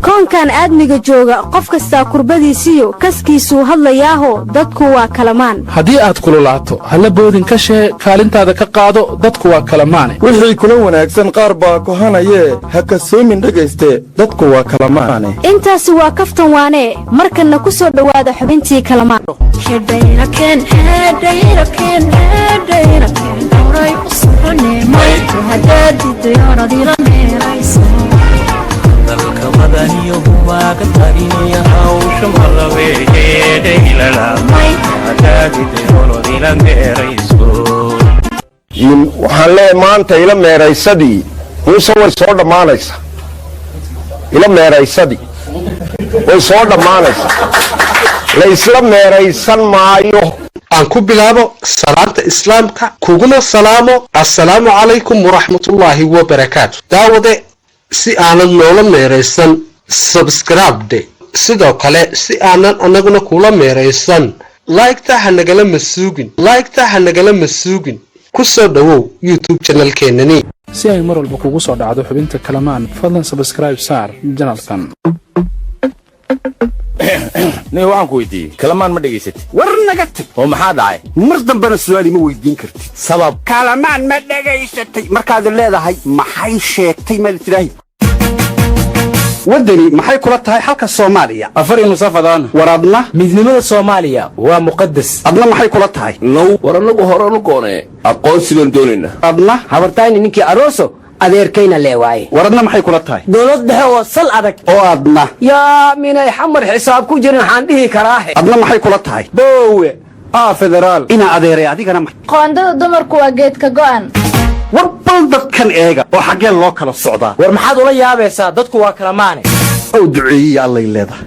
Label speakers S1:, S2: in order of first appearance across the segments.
S1: Koonkan aadmiga jooga, qof kastaa kurbadiisiyo kaskiisuu hadlayaaho, dadku waa kalamaan.
S2: Haddii aad kululaato, halla boodin ka shee, kaalintaada ka qaado, dadku waa kalamaane.
S3: Wixii kula wanaagsan qaar baa kohanayee, ha kasoomin dhegayste, dadku waa kalamaane.
S1: Intaasi waa kaftan waanee. Markanna ku soo dhowaada xubintii Kalamaan.
S4: Dalka madaniyo humaaga tarinaya, hawsha malaweedhaylalamaadaadidayoonodila meerayso.
S5: Waxaan leeyahay, maanta ila meeraysadii Muuse way soo dhammaanaysaa. Ila meeraysadii way soo dhammaanaysaa, la isla meeraysan maayo.
S6: Aan ku bilaabo salaanta Islaamka, kuguna salaamo assalaamu calaykum waraxmatullaahi wabarakaatu. Daawade, si aanad noola meeraysan, subscribe dhe. Sidoo kale, si aanan annaguna kula meeraysan, like-ta ha nagala masuugin, like-ta ha nagala masuugin. Ku soo dhowow YouTube channelkeenani.
S2: Si ay mar walba kugu soo dhacdo xubinta Kalamaan, fadlan subscribe saar channelkan.
S7: Nin, waxaan ku weydiiyey, Kalamaan ma dhegaysatid?
S8: War naga tag!
S7: Oo maxaa dhacay?
S8: Mar dambena su'aal ima weydiin kartid.
S7: Sabab?
S8: Kalamaan ma dhegaysatay markaad leedahay, maxay sheegtay? Ma tidhaahi waddani maxay kula tahay xalka Soomaaliya?
S7: Afar nusafadaan.
S8: War adna?
S9: Midnimada Soomaaliya waa muqadas.
S8: Adna maxay kula tahay?
S7: Now, war annagu horenu goonee, aqoonsi baan doonaynaa.
S8: Adna?
S9: Habartayni ninkii aroso, adeerkayna lee waaye.
S8: War adna maxay kula tahay?
S9: Dowlad dhexe oo sal adag.
S8: Oo adna?
S9: Yaa, minay Xamar xisaab ku jirin waxaan dhihi karaahe.
S8: Adna maxay kula tahay?
S7: Boowe aa federaal.
S8: Inaa adeeray, adigana?
S10: Qoondada dumarku waa geedka go'an.
S8: War bal dadkan eega, oo xaggee loo kala socdaa?
S9: War maxaad ula yaabaysaa? Dadku waa kala maane.
S8: Ow duceeyiya allay leedahay.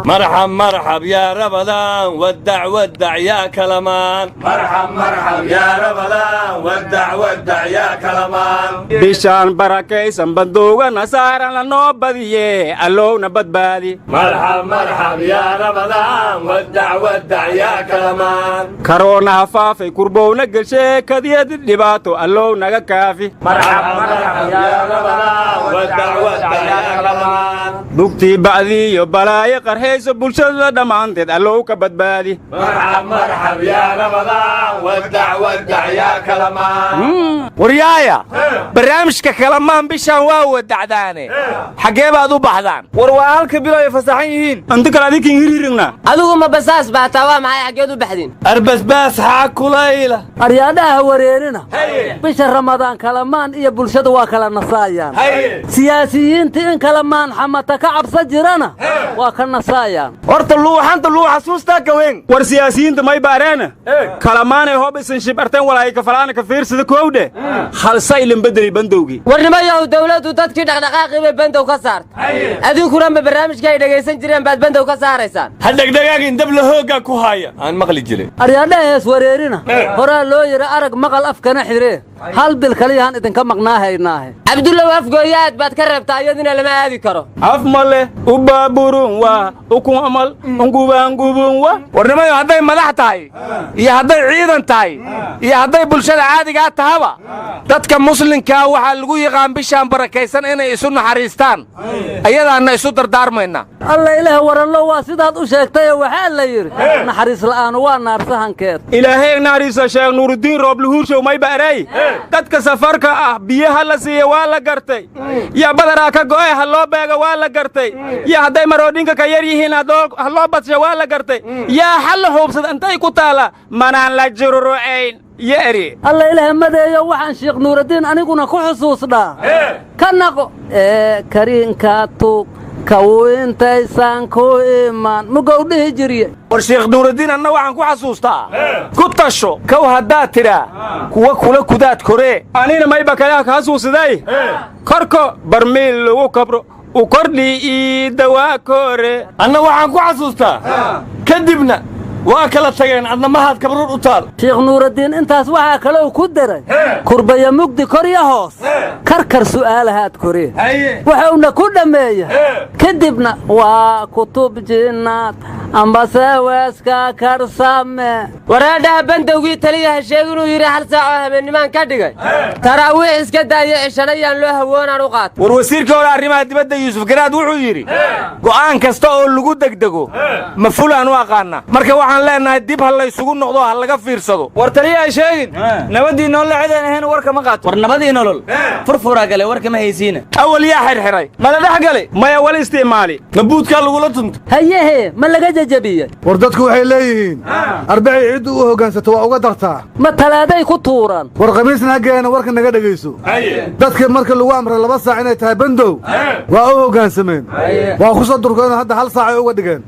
S11: Marxab, marxab yaa Rabadaan, wadac wadac yaa Kalamaan. Marxab, marxab yaa Rabadaan, wadac wadac yaa Kalamaan.
S12: Bishaan barakaysan bandowgana saaran lanoo badiye, Allowna badbaadi.
S11: Marxab, marxab yaa Rabadaan, wadac wadac yaa Kalamaan.
S12: Karoonaha faafay, kurbowna gelshe, kadiyad dhibaato Allow naga kaafi.
S11: Marxab, marxab yaa Rabadaan, wadac wadac yaa Kalamaan.
S12: Bugtii bacdiiyo balaayo qarxayso bulshada dhammaanteed Allow ka badbaadi.
S11: Marxab, marxab yaa Rabadaan, wadac wadac yaa Kalamaan.
S13: Waryaaya, barnaamijka Kalamaan bishaan waa wadacdaane, xaggee baad u baxdaan?
S14: War waa halka bilo ay fasaxan yihiin.
S12: Inta kale adinkin hiriirigna.
S15: Adigu ma basaas baataa? Waa maxay xaggeed u baxdin?
S11: Arbasbaas xaa kulayla.
S16: Aryaadhaha wareerina, bisha Ramadaan Kalamaan iyo bulshadu waa kala nasaayaan. Siyaasiyiinta in Kalamaan xamata ka cabsa jirana waa ka nasaayaan.
S14: Horta luuxanta luu xasuustaa kaweyn.
S12: War siyaasiyiinta may baareena Kalamaanay hoob isan shibarteen walaay kafalaana ka fiirsada kowdhe halsaylan bedeli bandowgii.
S15: Warnimayow, dawladdu dadkii dhaqdhaqaaqii bay bandow ka saartay, adinkuna ma barnaamijka ay dhegaysan jireen baad bandow ka saaraysaan?
S11: Ha dhegdhegaagin, dabla hooggaa ku haaya aan maqli jirin.
S16: Aryaadhaha hees wareerina, horaa loo yidhi arag maqal afkana xidhee, hal bil kaliyahaan idinka maqnaa haynaahe.
S15: Cabdullow, Afgooyaad baad ka reebtaa, iyadina lama aadi karo.
S12: Af male ubaaburun waa ukun amal ungubaangubun wa.
S13: Warnimayo, hadday madax tahay iyo hadday ciidan tahay iyo hadday bulshada caadigaa tahaba, dadka muslimkaa waxaa lagu yaqaan bishaan barakaysan inay isu naxariistaan. Ayadaanna isu dardaarmayna.
S16: Alla ilaah, waranlo, waa sidaad u sheegtaye. Waxaa la yidhi naxariis la'aanu waa naarsahankeed.
S12: Ilaahay naxariiso, Sheekh Nuurudiin Roobluhuurshow mayba eray: dadka safarka ah biyaha la siiya waa la gartay, yaa badaraa ka go'e ha loo beega waa la gartay, yaa hadday maroodhinka ka yar yihiin ha loo badsha waa la gartay, yaa xalla huubsad intay ku taala manaan la jururucayn yo eri.
S16: Alla ilaah madeeyo, waxaan Sheekh Nuuraddiin aniguna ku xusuusnaa ka naqo ee kariinka tuug kawintaysan ku imaan mugow dhihi jirye.
S13: War Sheekh Nuuraddiin anna waxaan ku xasuustaa: ku tasho kow haddaad tidhaa, kuwa kula kudaad koree.
S12: Anina mayba kalaha ka xasuusiday: korko barmiil lagu kabro u kordhi ii dawaa kore.
S11: Anna waxaan ku xasuustaa: kadibna waa kala tageen, adna mahaad kabruur u taal.
S16: Sheekh Nuuraddiin intaas waxaa kalou ku daray: kurbaya mugdi korya hoos karkar su'aalahaad koree. Wuxuuna ku dhammeeya: kadibna waa kutub jinnaad. Ambase weeska karsame.
S15: Waraadhaha, bandowgii taliyaha sheeg inuu yidhi 1 saac oo habeennimaan ka dhigay. Taraawiix iska daaya, cishanayaan loo hawoonaan u qaata.
S13: War wasiirkii hore arrimaha dibadda Yuusuf Garaad wuxuu yidhi, go'aan kasta oo lagu degdego ma fulaan u aqaana. Marka waxaan leenahay, dib ha laysugu noqdo, ha laga fiirsado.
S14: War taliyaha sheegin nabadii nolol cidaan ahayn warka ma qaato.
S17: War nabadii nolol furfuraa gale, warka ma haysiina.
S13: Awal yaa xirxiray?
S14: Ma la dhex galay?
S12: Maya, wal isticmaali.
S11: Mabuudkaa lagula tunto?
S16: Hayehe, ma laga jajabiyey?
S18: War dadku waxay leeyihiin, Arbacii ciddu u hoggaansato waa uga dartaa.
S16: Ma Talaaday ku tuuran?
S18: War Khamiisna haggeena warka naga dhegayso. Dadka marka lagu amray 2 saac inay tahay bandow, waa u hoggaansameen, waa ku soo durkeen. Hadda 1 saacay uga dhigeen.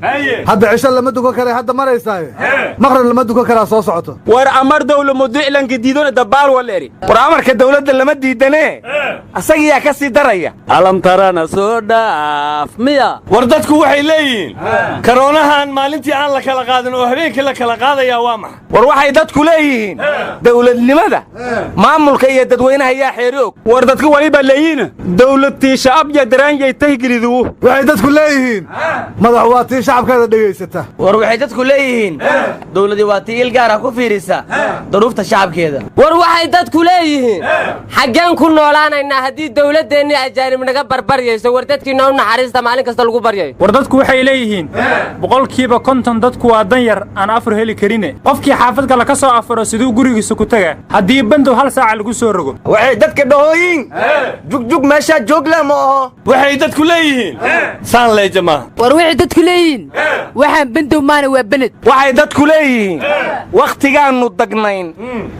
S18: Hadda cisho lama dukan karay, hadda maraysaaye maqrib lama dukan karaa soo socoto.
S12: War amar dawla mudiclanka diidona dabaal wal eri.
S13: War amarka dawladda lama diidanee, asagiyaa ka sii daraya.
S16: Alamtarana soo dhaaf miya?
S11: War dadku waxay leeyihiin, karoonahan maalintii aan la kala qaadin oo habeenkii la kala qaadayaa waa maxa?
S13: War waxay dadku leeyihiin, dawladnimada maamulka iyo dadweynaha yaa xeeri og.
S12: War dadka waliba leeyiin, dawladtii shacabya daraanjay tahgeliduwu.
S18: Waxay dadku leeyihiin, madax waa tii shacabkeeda dhegaysata.
S17: War waxay dadku leeyihiin, dowladii waa tii il gaar ah ku fiirisa duruufta shacabkeeda.
S15: War waxay dadku leeyihiin, xaggeen ku noolaanaynaa haddii dawladdeennii ajaanib naga barbaryayso? War dadkiinna u naxariista, maalin kasta lagu baryayo.
S19: War dadku waxay leeyihiin, 50% dadku waa danyar aan afur heli karine. Qofkii xaafad kale ka soo afuro siduu gurigiisa ku taga haddii bandow 1 saaca lagu soo rogo?
S14: Waxay dadka dhahooyin, jugjug meeshaa joogle ma aho.
S11: Waxay dadku leeyihiin, saan leeja maaha.
S20: War waxay dadku leeyihiin, waxaan bandow maana waa bened.
S13: Waxay dadku leeyihiin, wakhtigaannu dagnayn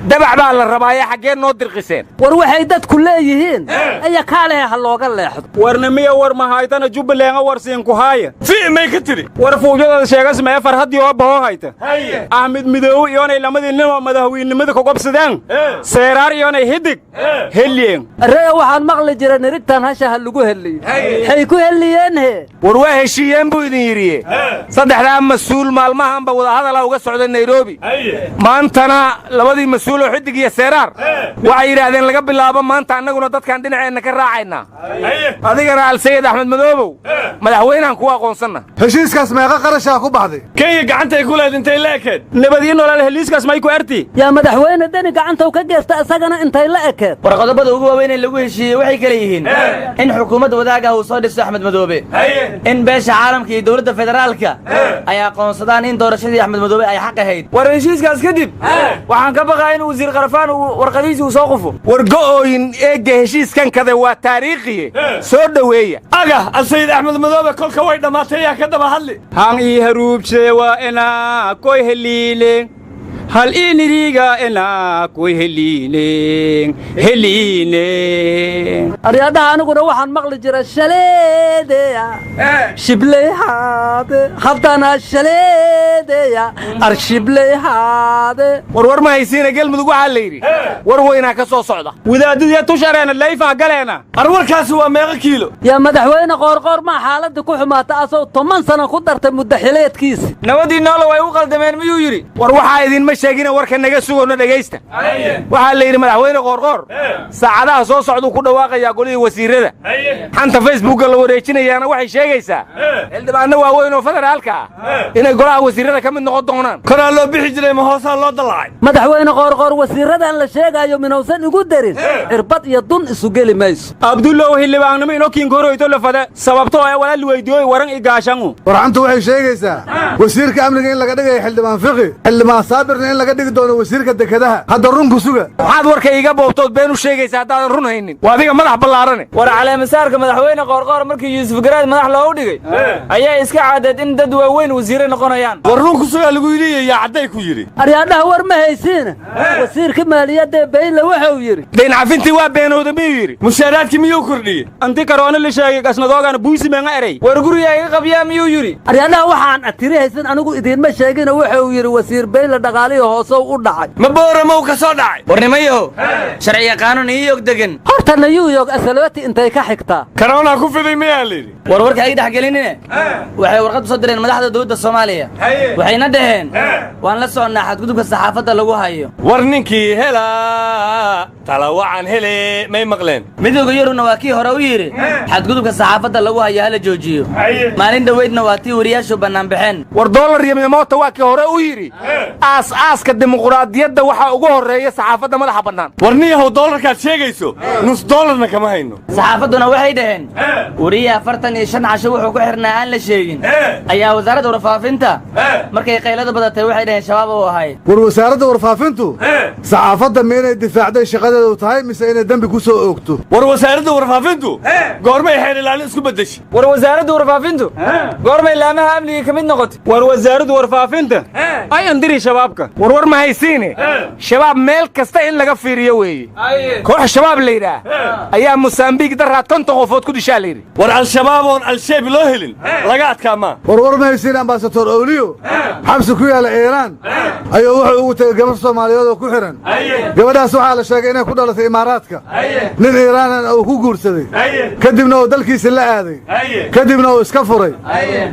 S13: dabac baa la rabaaye, xaggee noo dirqiseen?
S16: War waxay dadku leeyihiin, aya kaalehe ha looga leexdo.
S12: Warnimiya, war mahaytana Jubbaland warsiinku haaya.
S11: Fi may ka tiri?
S12: War fuugyadooda sheegas mee farhaddii oo bahoo hayta. Axmed Midoowe iyoonay lamadii nin oo madaxweynenimada ku gobsadeen, Seeraar iyoonay Xidig heliyeen.
S16: Arreya, waxaan maqli jira, nirigtan hasha ha lagu heliyo. Maxay ku heliyeen he?
S13: War waa heshiiyeen buu idin yidhiye. Saddexdaa mas-uul maalmahanba wadahadala uga socday Nairobi. Maantana labadii mas-uul oo Xidig iyo Seeraar waxay yidhaahdeen, laga bilaabo maanta annaguna dadkaan dhinaceenna ka raacaynaa, adigana Alsayid Axmed Madoobow madaxweynahan kuwa aqoonsanna.
S18: Heshiiskaas meeqa qarashaa ku baxday?
S11: Kenya gacantay ku leed intay la ekeed?
S12: Nabadii nolol heliiskaas may ku arti?
S16: Yaa madaxweyne Deni gacantaw ka geysta, isagana intay la ekeed?
S17: War qodobada ugu waaweyn ee lagu heshiiyey waxay kala yihiin in xukuumadda wadaag ah uu soo dhiso Axmed Madoobe, in beesha caalamka iyo dowladda federaalka ay aqoonsadaan in doorashadii Axmed Madoobe ay xaq ahayd.
S14: War heshiiskaas kadib waxaan ka baqaa in wasiir Qarafaan uu warqadihiisi uu soo qufo.
S13: War go'ooyin eegga heshiiskan kade waa taariikhiye, soo dhoweeya.
S11: Aga Alsayid Axmed Madoobe kolka way dhammaatay, yaa ka daba hadli?
S12: Han ii haruubshe waa enaa koy heliile, hal iniriga enaa koy heliine heliine.
S16: Aryaadhaha, aniguna waxaan maqli jira, shaleedeya shibleyhaade, haddana shaleedeya arshibleyhaade.
S13: War war ma haysiina, Gelmudug waxaa la yidhi war weynaa ka soo socda.
S12: Wadaadadiya tushareena layfah galeena.
S11: Ar warkaasi waa meeqa kiilo?
S16: Yaa madaxweyne Qoorqoor maa xaaladda ku xumaata asoo 10 sano ku dartay muddaxileedkiisi?
S14: Nabadii noolo way u qaldameen miyuu yidhi?
S13: War waxaa idinma sheegina, warka naga sugoona dhegaysta. Waxaa la yidhi madaxweyne Qoorqoor saacadaha soo socduu ku dhawaaqayaa golihii wasiirada. Xanta Facebookka la wareejinayaana waxay sheegaysaa xildhibaanno waaweyn oo federaalka ah inay golaha wasiirada ka mid noqon doonaan.
S11: Koraa loo bixi jiray, ma hoosaa loo dallacay?
S16: Madaxweyne Qoorqoor wasiiradan la sheegaayo minowsan igu darin, cirbad iyo dun isu geli mayso.
S12: Abdullow, xildhibaannimo inoo kiinkoroyto lafade, sababtoo ee walaal weydiyoy waran i gaashangu.
S18: Warxantu waxay sheegaysaa wasiirka amniga in laga dhigayo xildhibaan Fiqi, xildhibaan Saabirna in laga dhigi doono wasiirka dekedaha. Hadda runku suga.
S13: Maxaad warka iiga boobtood been u sheegaysa haddaadan run haynin? Waa adiga madax ballaarane.
S14: War caleemasaarka madaxweyne Qoorqoor markii Yuusuf Garaad madax loogu dhigay ayaa iska caadeed in dad waaweyn wasiire noqonayaan.
S11: War runku sugaa lagu yidhi, yaa cadday ku yidhi?
S16: Aryaadhaha, war ma haysiina, wasiirka maaliyadda Bayle wuxuu yidhi,
S13: dayn cafintii waa beenowda miyuu yidhi?
S11: Mushaaraadkii miyuu kordhiyey?
S12: Anti karoona la sheegay gasnadoogana buusi meenga erey.
S14: War gurigaa iga qabyaa miyuu yidhi?
S16: Aryaadhaha, waxaan atiri haysan anigu idiinma sheegina, wuxuu yidhi wasiir Bayle dhaqaalihii hoosow u dhacay.
S11: Ma Booramow ka soo dhacay?
S17: War nimayahow, sharci yaqaano New York degan
S16: Horta New York asalooti intay ka xigtaa? qabtaa.
S11: Karoonaa ku fiday miyaa layidhi?
S17: War warka ay dhex gelinine, waxay warqad u soo direen madaxda dowladda Soomaaliya, waxayna dhaheen waan la soconnaa xadgudubka saxaafadda lagu hayo.
S11: War ninkii helaa tala wacan hele may maqleen.
S17: Midowga Yurubna waa kii hore u yidhi xadgudubka saxaafadda lagu hayo hala joojiyo. Maalin dhoweydna waa tii wariyaashu bannaan baxeen.
S13: War doolar iyo midmoota waa kii hore u yidhi aas-aaska dimuquraadiyadda waxaa ugu horreeya saxaafadda madaxa bannaan.
S11: War niyahow, doolarkaad sheegayso nus doolarna kama hayno.
S17: Saxaafadduna waxay dhaheen weriye 45 casho wuxuu ku xirnaa aan la sheegin ayaa wasaaradda warfaafinta markay qaylada badatay waxay dhaheen Shabaab uu ahay.
S18: War wasaaradda warfaafintu saxaafadda ma inay difaacday shaqadeedu tahay mise inay dembi ku soo oogto?
S11: War wasaaradda warfaafintu goormay xeer ilaalin isku beddeshay?
S14: War wasaaradda warfaafintu goormay laamaha amniga ka mid noqotay?
S12: War wasaaradda warfaafinta ay andiri shabaabka.
S13: War war ma haysiine, Shabaab meel kasta in laga fiiriyo weeye. Koox Shabaab la yidhaah ayaa Mosambiik daraad 50 qofood ku dishaa la yidhi.
S11: War Al-Shabaab oon al-sheeb loo helin laga adkaa maa.
S18: War war ma haysiin, ambasadoor Owliyo xabsi ku yaalla Iiraan ayuu wuxuu ugu tegey gabar Soomaaliyeed oo ku xidhan. Gabadhaas waxaa la sheegay inay ku dhalatay Imaaraadka, nin Iiraanan uu ku guursaday, kadibna uu dalkiisa la aaday, kadibna uu iska furay,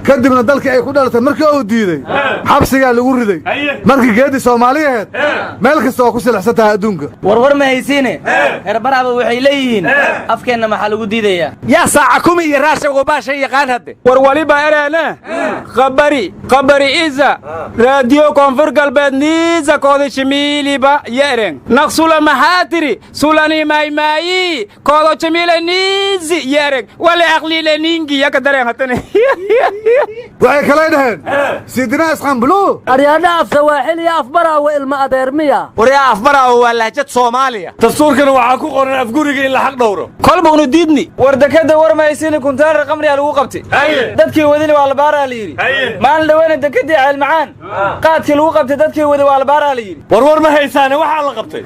S18: kadibna dalkii ay ku dhalatay markii uu diiday xabsigaa lagu riday. Markii geeddii Soomaaliyaheed meel kasta waa ku silixsan tahay adduunka.
S17: War war ma haysiine, reer Baraaba waxay leeyihiin afkeenna maxaa lagu diidayaa?
S13: Yaa saaca kumi iyo raasha gobaasha yaqaan hadde.
S12: War waliba ereene khabari khabari iza raadiyo Koonfur Galbeed niiza koodi shimiiliba yereng naqsula maxaa tiri sulani maymaayi koodo jamiile niizi yereng wale aqliile ningi yaka dareen hatane.
S18: Waxay kalay dhaheen sidina isqanbulu.
S16: Aryaadha, af Sawaaxil iyo Afbaraawe ilma adeermiya?
S13: Waryaa, Afbaraawe waa lahjad Soomaaliya.
S11: Dastuurkana waxaa ku qoran afguriga in la xaq dhowro.
S12: Kolba unu diidni.
S14: War dekadda war mahaysiini, kunteenar qamriyaa lagu qabtay, dadkii wadini waa la baaraa la yidhi. Maalin dhaweyna dekadii Ceelmacaan qaadkii lagu qabtay, dadkii wadi waa la baaraa la yidhi.
S11: War war ma haysaane, waxaa la qabtay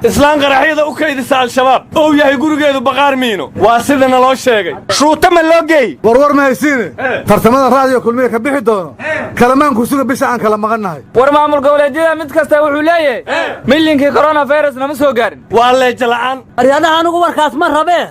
S11: islaan qaraxyada u kaydisa Al-Shabaab ou yahay gurigeedu baqaar miino, waa sidana loo sheegay.
S13: Shuuta ma loo geey?
S18: War war ma haysiine, tartamada Raadiyo Kulmiya ka bixi doono kalamaanku suga bisha aan kala maqannahay.
S14: War maamul goboleedyada mid kasta wuxuu leeyahay milinkii coronavirus nama soo gaarin.
S11: Waa leeja la'aan.
S16: Aryadaha, anigu warkaas ma rabee.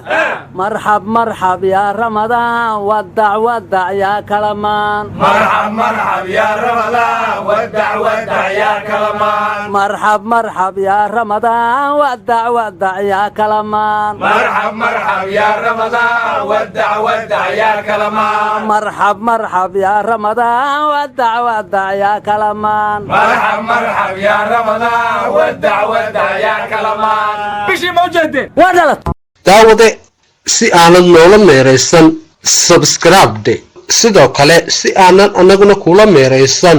S16: Marxab marxab yaa Ramadaan, wadac wadac yaa kalamaan.
S11: Marxab marxab yaa Ramadaan, wadac wadac yaa kalamaan.
S16: Marxab marxab yaa Ramadaan, wadac wadac yaa kalamaan.
S11: Marxab marxab yaa Ramadaan, wadac wadac yaa kalamaan.
S16: Marxab marxab yaa Ramadaan, wadac wadac yaa kalamaan.
S11: Marxab marxab yaa Ramadaan, wadac wadac yaa kalamaan.
S12: Bishii ma ujeedeen?
S16: Waa dhalat.
S6: Daawade, si aanad noola meeraysan subscribe dhe. Sidoo kale si aanan annaguna kula meeraysan,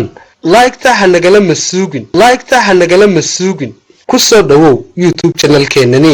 S6: like-ta ha nagala masuugin, like-ta ha nagala masuugin. Ku soo dhowow YouTube channelkeenani.